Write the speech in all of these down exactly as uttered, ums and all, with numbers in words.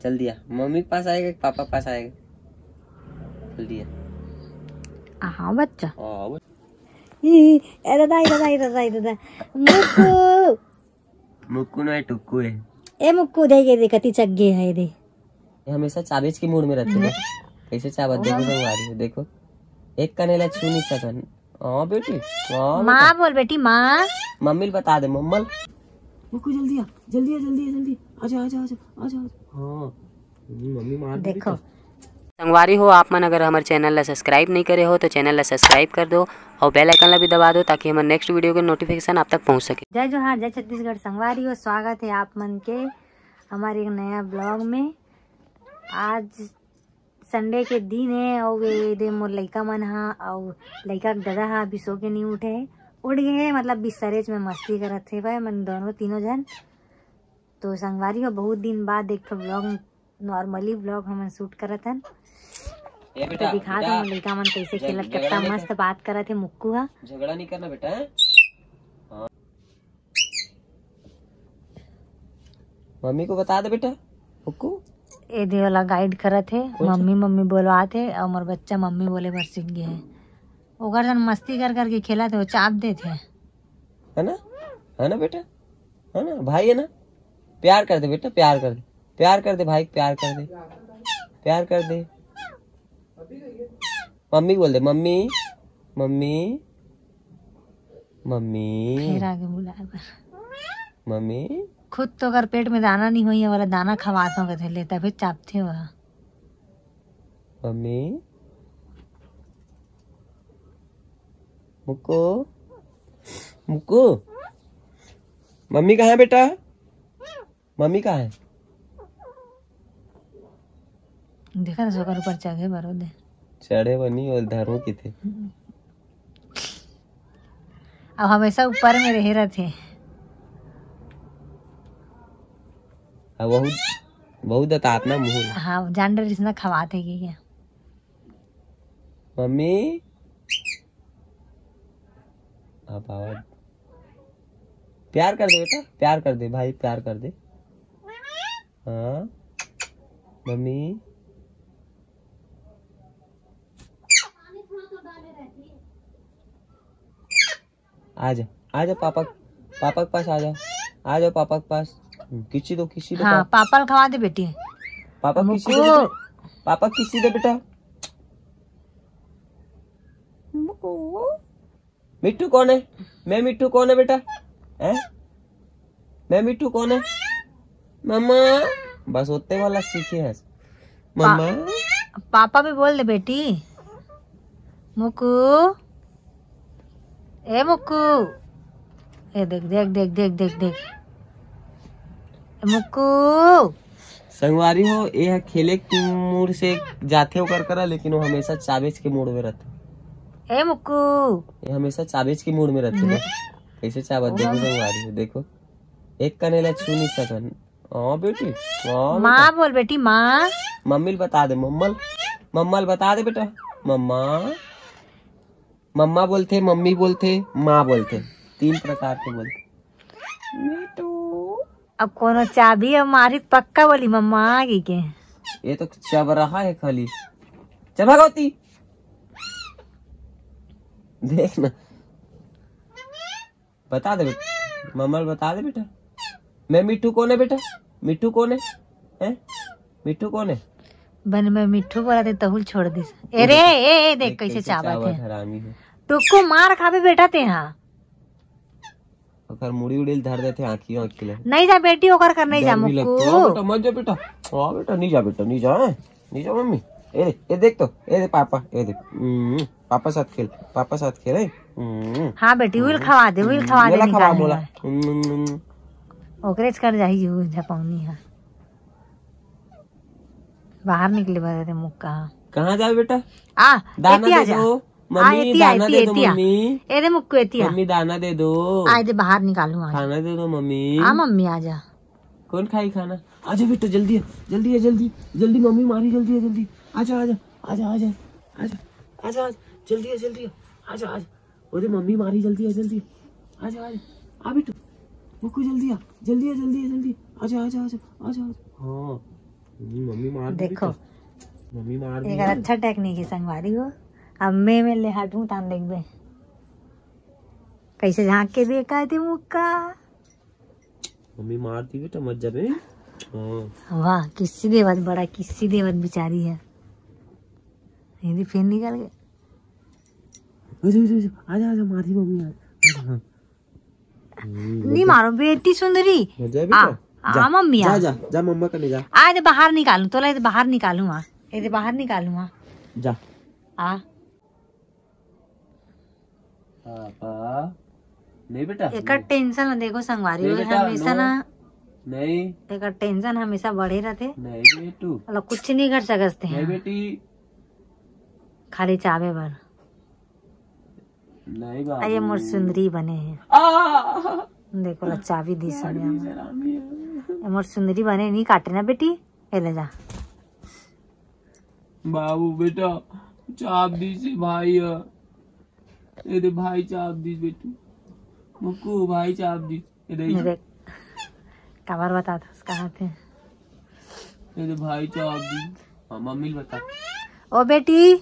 जल्दी आ, मम्मी के पास आएगा कि पापा के पास आएगा? जल्दी आ। हाँ बच्चा। हाँ, वो ए दादा, ए दादा, ए दादा, ए दादा। मुक्कू। मुक्कू ना, टुक्कू है। ए मुक्कू, दे ये दे, कति चग्गे है दे। ये हमेशा चाबेच के मूड में रहते हैं। कैसे चाबत देखो, संगवारी हो, देखो। एक कनेला छू नहीं सकन। हाँ बेटी, हाँ माँ बेटा। बोल बेटी, माँ। मम्मी ल बता दे, मम्मल। मुक्कू जल्दी आ, जल्दी आ, जल्दी आ, जल्दी। आजा, आजा, आजा, आजा, आजा। हाँ। हम्म, मम्मी मार दी देखो। तो। संगवारी हो, आप मन अगर हमर चैनल ला सब्सक्राइब नहीं करे हो तो चैनल ला सब्सक्राइब कर दो और बेल आइकन ला भी दबा दो, ताकि हमर नेक्स्ट वीडियो के नोटिफिकेशन आप तक पहुंच सके। जय जोहार, जय छत्तीसगढ़। संगवारी हो, स्वागत है आप मन के हमारे एक नया ब्लॉग में। आज संडे के दिन है और ये दे मोर लइका मन हा और लइका के दादा हा अभी सो के नहीं उठे है, उठ गए है, मतलब बिस्तरेच में मस्ती करत है भाई मन दोनों तीनों जन। तो संगवारी हो, बहुत दिन बाद एक ठो ब्लॉग, नॉर्मली ब्लॉग हमन शूट करत हन। ए तो बेटा, दिखा बेटा, दो लइका मन कैसे झग-, खेलत, झगड़ा कितना नहीं मस्त कर-, बात करत है मुक्कू हा। झगड़ा नहीं करना बेटा, हैं? हाँ। मम्मी को बता दे बेटा, मुक्कू। ए दे वाला गाइड करत है, कौन सा? मम्मी मम्मी बोलवात है और मोर बच्चा मम्मी बोले बर सीख गए है। ओकर जन मस्ती कर करके खेलत है, वो चाप देत है। है ना, है ना बेटा, है ना भाई, है ना? प्यार कर दे बेटा, प्यार कर दे, प्यार कर दे भाई, प्यार कर दे, प्यार कर दे। मम्मी बोल दे, मम्मी, मम्मी, मम्मी। फिर आगे बुलाए बर। मम्मी। खुद तो अगर पेट में दाना नहीं होई, ये वाला दाना खवात हो कथे ले, तभी चापथे हो। मम्मी। मुक्कू, मुक्कू, मम्मी कहाँ है बेटा? मम्मी कहाँ है? देखा ना, ओकर ऊपर चढ़े बरो दे। चढ़े बनी और धरो की थे। अब हमेशा ऊपर में रहे रहते। अब बहुत, बहुत दतात ना मुँह। हाँ, जान डरिस ना खवात है कि क्या? मम्मी, आप आवाज, प्यार कर दे बेटा, प्यार कर दे भाई, प्यार कर दे। हाँ, मम्मी। आजा, आजा पापा, पापा के पास आजा, आजा पापा के पास। हम्म, किसी दो, किसी दो हाँ, पापा। पापा ल खवा दे बेटी। पापा किसी दे मुक्कू। बेटा, पापा किसी दे बेटा। मुक्कू। मिट्ठू कौन है? मैं मिट्ठू कौन है बेटा? हैं? मैं मिट्ठू कौन है? मम्मा। बस ओतने वाला सीखे है। मम्मा। पापा भी बोल दे बेटी। मुक्कू, ए मुक्कू, ए देख, देख, देख, देख, देख, देख। ए मुक्कू। संगवारी हो, ए ह खेले के मूड से जाथे ओकर करा, लेकिन वो हमेशा चाबेच के मूड में रहथे। ए मुक्कू। ये हमेशा चाबेच के मूड में रहथे। हम्म। कैसे चाबत ओ देखो मम्मी। संगवारी हो, देखो। एक कनेला छू नहीं सकन। हाँ बेटी, हाँ माँ बेटा। बोल बेटी, माँ। मम्मी ल बता दे, मम्मल, मम्मल बता दे बेटा, मम्मा। मम्मा बोलथे, मम्मी बोलथे, माँ बोलथे, तीन प्रकार के बोलथे। मीठू। अब कोनो चाबी अब मारी त पक्का बोली मम्मा आगे के। ये तो चबराहा है खाली। चल भाग ओती। देख ना। बता दे बेटा, मम्मा ल बता दे बेटा। मैं मिट्ठू कौन है बेटा? मिट्ठू कौन है? हैं? मिट्ठू कौन है? बन मैं मिट्ठू बोला थे तहुल छोड़ दिस। ए रे, ए, ए, देख देख कैसे कैसे चाबत चाबत है। हरामी है। टुक्कू मार खाबे बेटा ते हाँ। ओकर मुड़ी उड़ी ल धर देथे आँखी, आँखी ले। नहीं जा बेटी, ओकर कर नहीं जा डर भी लगथे। मुक्कू। हाँ बेटा, मत जा बेटा। हाँ बेटा, नहीं जा बेटा, नहीं जा, हैं? नहीं जा मम्मी। ए, ए देख तो, ए दे पापा, ए देख। हम्म, पापा साथ खेल, पापा साथ खेल, हैं? हम्म। हाँ बेटी, उइल खवा दे, उइल खवा दे, मोला खवा, निकाल मोला। ले। हम्म। ओकरेच कर जाही, यू झपौनी है। बाहर निकले बर रे मुक्का। कहाँ जावे बेटा? आ, दाना एती आ दे जा। दो। आ, मम्मी, एती आ, दाना एती, दे दो, एती आ। मम्मी। ए दे मुक्कू, एती आ। मम्मी, दाना दे दो। आ, ए दे बाहर निकालू, आ जा। खाना दे दो, मम्मी। आ, मम्मी, आ जा। कौन खाई खाना? आ जा बेटा, जल्दी आ, जल्दी आ, जल्दी, जल्दी, मम्मी मारी, जल्दी आ, जल्दी। आ जा, आ जा, आ जा, आ जा, आ जा, आ जा, आ जा, जल्दी आ, जल्दी आ, आ जा, आ जा। अरे मम्मी मारी, जल्दी आ, जल्दी। आ जा, आ जा। आ बेटू, मुक्कू जल्दी आ, जल्दी आ, जल्दी आ, जल्दी। आ जा, आ जा, आ जा, आ जा, आ जा। हाँ। मम्मी मार देबे देखो। त। मम्मी मार एक अच्छा टेक्निक है संगवारी हो। अब मैं में ले हटूं तान देखबे। कैसे झांक के देखा थी मुक्का। मम्मी मार दी बेटा, मत जाबे। हाँ। वाह, किस्सी देवत, बड़ा किस्सी देवत बिचारी है। ये भी फिर निकल गए। अरे, अरे, अरे, आजा, आजा, मार दी मम्मी, आजा, आजा, हाँ। हम्म, नहीं मजा मारो बेटी सुंदरी। मजा भी आ, कर। आ, जा, मम्मी, जा, आ। जा, जा, मम्मा कने जा। आ, ये बाहर निकालूं, तोला ये बाहर निकालूं, आ। ये बाहर निकालूं, आ। जा। आ। पापा। नहीं बेटा, एकर नहीं। टेंशन ना देखो संगवारी नहीं हो, बेटा, हमेशा नो। ना नहीं। एकर टेंशन हमेशा बढ़े रहते। नहीं बेटू। मतलब कुछ नहीं कर सकते नहीं हैं। बेटी। खाली चाबे बर। नहीं बाबू। अरे मोर सुंदरी बने है। आ! देखो ला चाबी दी गाड़ी सुनिया में। शराबी है। ये मोर सुंदरी बने नहीं काटे ना बेटी। ये ले जा। बाबू बेटा, चाप दी से भाई है। ये दे भाई चाप दी बेटू। मुक्कू भाई चाप दी। ये दे। मेरे कवर बता दो उसका हाथ है। ये दे भाई चाप दी। हाँ, मम्मी बता। ओ बेटी।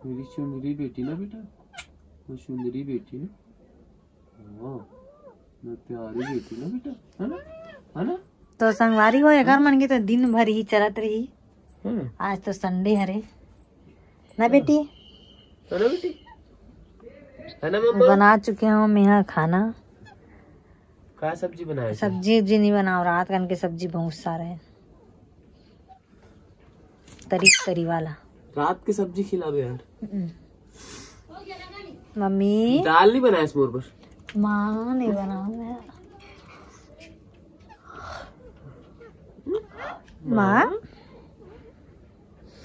मेरी सुंदरी बेटी ना बेटा, वो सुंदरी बेटी ना। हाँ, मैं प्यारी बेटी ना बेटा, है ना? है ना? तो संगवारी हो, एकर मन के तो दिन भर ही चलत रही। हाँ। आज तो संडे हरे ना बेटी? है ना बेटी? है ना मम्मा? बना चुके हूँ मैं यहाँ खाना। का सब्जी बनाए थे? सब्जी उब्जी नहीं बनाओ, रात कन के सब्जी बहुत सारा है। तरी तरी वाला। रात के सब्जी खिलावे यार। हम्म। मम्मी। दाल नहीं बनाए मोर बर। माँ नहीं बनाओ मैं। माँ।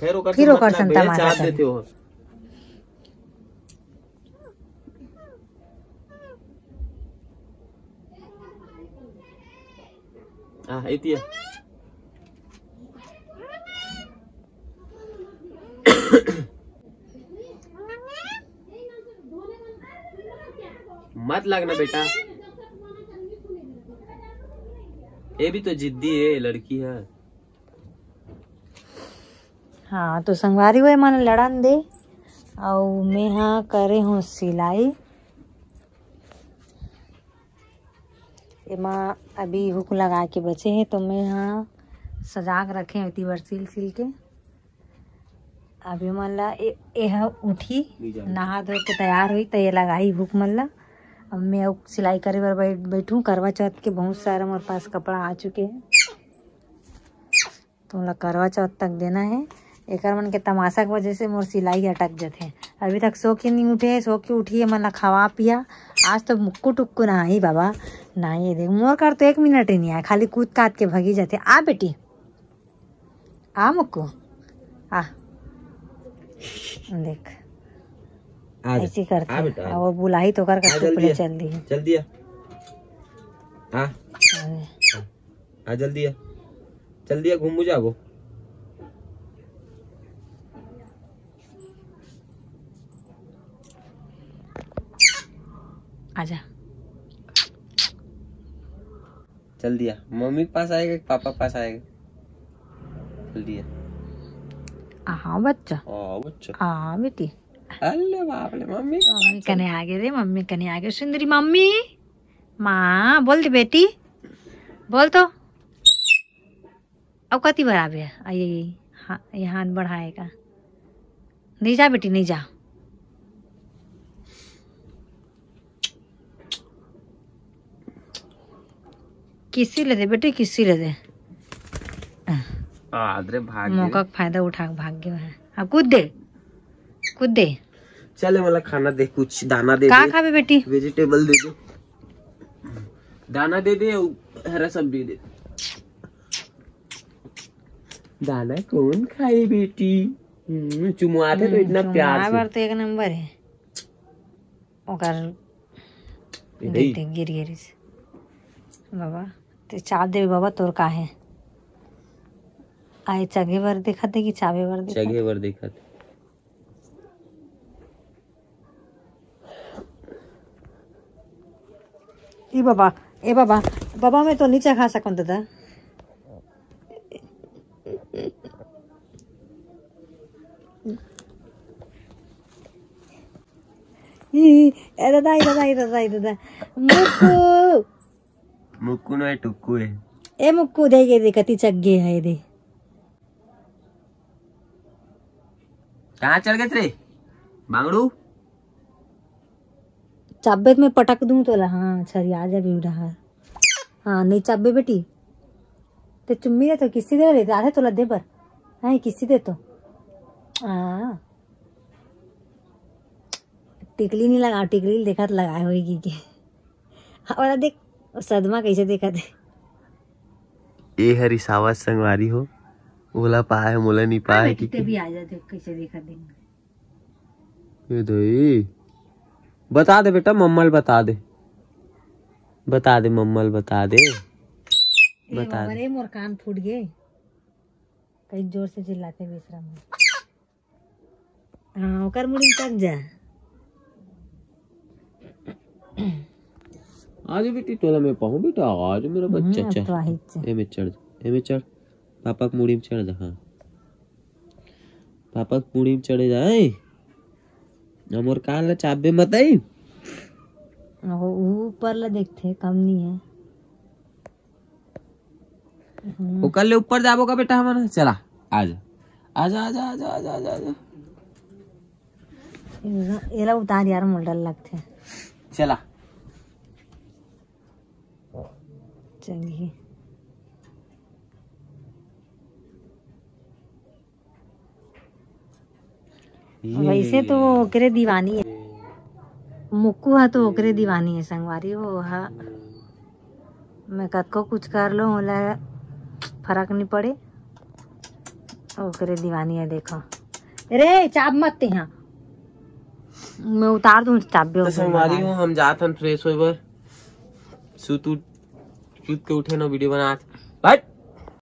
फिर ओकर फिर से ओकर मतलब संता बे, मारा चाप चल। देते हो। आ, एतिया। मत लगना बेटा, ये भी तो जिद्दी है, लड़की है। हाँ, तो संगवारी हो, मन लड़न दे। अउ मैं हा करे हूँ सिलाई। एमा अभी हुक लगा के बचे हे, तो मैं हा सजा के रखे हूँ एती बर सिल सिल के। अब ये मन ला ए, ए हा उठी, नहा धो के तैयार हुई, तो ये लगाई हुक मन ला। अब मैं अउ सिलाई करे बर बैठ, बैठूँ। करवा चौथ के बहुत सारा मोर पास कपड़ा आ चुके हैं। तुमला करवा चौथ तक देना है। एकर मन के तमाशा के वजह से मोर सिलाई अटक जथे। अभी तक सो के नहीं उठे, सो के उठी है, मन ला खवा पिया। आज तो मुक्कू टुक्कू नहाही बाबा, नहाही। देख मोर कर तो एक मिनट ही नहीं आया, खाली कूद काद के भगी जथे। आ बेटी, आ मुक्कू, आ। देख, आ जा, ऐसी करथे। आ बेटा, आ। और बुलाही तो कर आ, चुप जल्दी ले आ। चल दी। जल्दी आ। आ। अरे। आ, जल्दी आ। जल्दी आ, घूमू जाबो। आजा। जल्दी आ, मम्मी के पास आएगा कि पापा के पास आएगा? जल्दी आ। आ, हाँ बच्चा। आ, बच्चा। आ, बेटी। अरे बाप रे, मम्मी के मम्मी पास कने चल। आगे रे, मम्मी कने आगे। सुंदरी मम्मी, माँ, बोल दे बेटी, बोल तो। अब कति बार आबे? आ, ये, ये, हाँ, ये हाथ बढ़ाएगा। नहीं जा बेटी, नहीं जा। किसी ले दे बेटी, किसी ले दे। आदरे भाग गए। मौका का फायदा उठा के भाग गए हैं। अब कूद दे, कूद दे। चले, मला खाना दे, कुछ दाना दे का दे। खाबे बेटी? वेजिटेबल दे दे, दाना दे दे, अउ हरा सब्जी दे। दाना कौन खाई बेटी? हम्म, चुमवाथे तो हम्म, इतना प्यार चुमवाए से। बार तो एक नंबर है। ओकर ए देख, भाई। देख, गिर गिरिस। बाबा, ते चाप देबे बाबा, तोर का है? आए चघे बर देखत है कि चाबे बर देखत? चघे बर देखत। ए बाबा, ए बाबा, बाबा, मैं तो नीचे खा सकूं दादा। ई, ए दादा, ए दादा, ए दादा, ए दादा। मुक्कू। मुक्कू नो, ए टुक्कू है। ए मुक्कू, दे ये दे, कति चग्गे है दे। कहाँ चल गए रे बांगड़ू? चाबे तो मैं पटक दूं तोला। हाँ, छरिया जा भी रहा। हाँ, नहीं चाबे बेटी। ते चुम्मी दे तो किसी दे रे, आधे तोला दे बर। हाँ, किसी दे तो। हाँ। टिकली नहीं लगा, टिकली देखत लगाए होई की के। और देख, सदमा कैसे देखत है। ए हर रिसावत संगवारी हो, ओला पाए मोला नहीं पाए बेटी, कि ते भी आ जा, देख कैसे देखत है। ये दे, बता दे बेटा, मम्मा ल बता दे, बता दे मम्मा ल बता दे, ए बता बाबा दे। रे, मोर कान फूट गए, कई जोर से चिल्लाते बेशरम है। हाँ, ओकर मुड़ी में चढ़ जा। आज बेटी तोला मैं पाहूँ बेटा, आज मेरा बच्चा। हम्म, अब चल। तो आही च। एमे चढ़, एमे चढ़। पापा के मुड़ी में चढ़ जा, हाँ। पापा के मुड़ी में चढ़े जा, ए। हमर कान ला चाबे मत आई। ओहो, ऊ ऊपर ला देखथे, कम नहीं है। हम्म। ओकर ले ऊपर जाबो का बेटा हमन? चला, आजा। आजा, आजा, आजा, आजा, आजा, आजा। एला, एला उतार यार, मोला डर लगथे। चला। चंगी। ये वैसे तो वो ओकरे दीवानी है, मुक्कू हा तो ओकरे दीवानी है संगवारी हो हा। मैं कतको कुछ कर लो, ओला फर्क नहीं पड़े, ओकरे दीवानी है। देखो रे, चाब मत ते, हाँ मैं उतार दूँ चाबे तो ओकरे संगवारी लगा। हो, हम जात हन फ्रेश होए बर, सुत उठ, सुत के उठे न वीडियो बनात, बट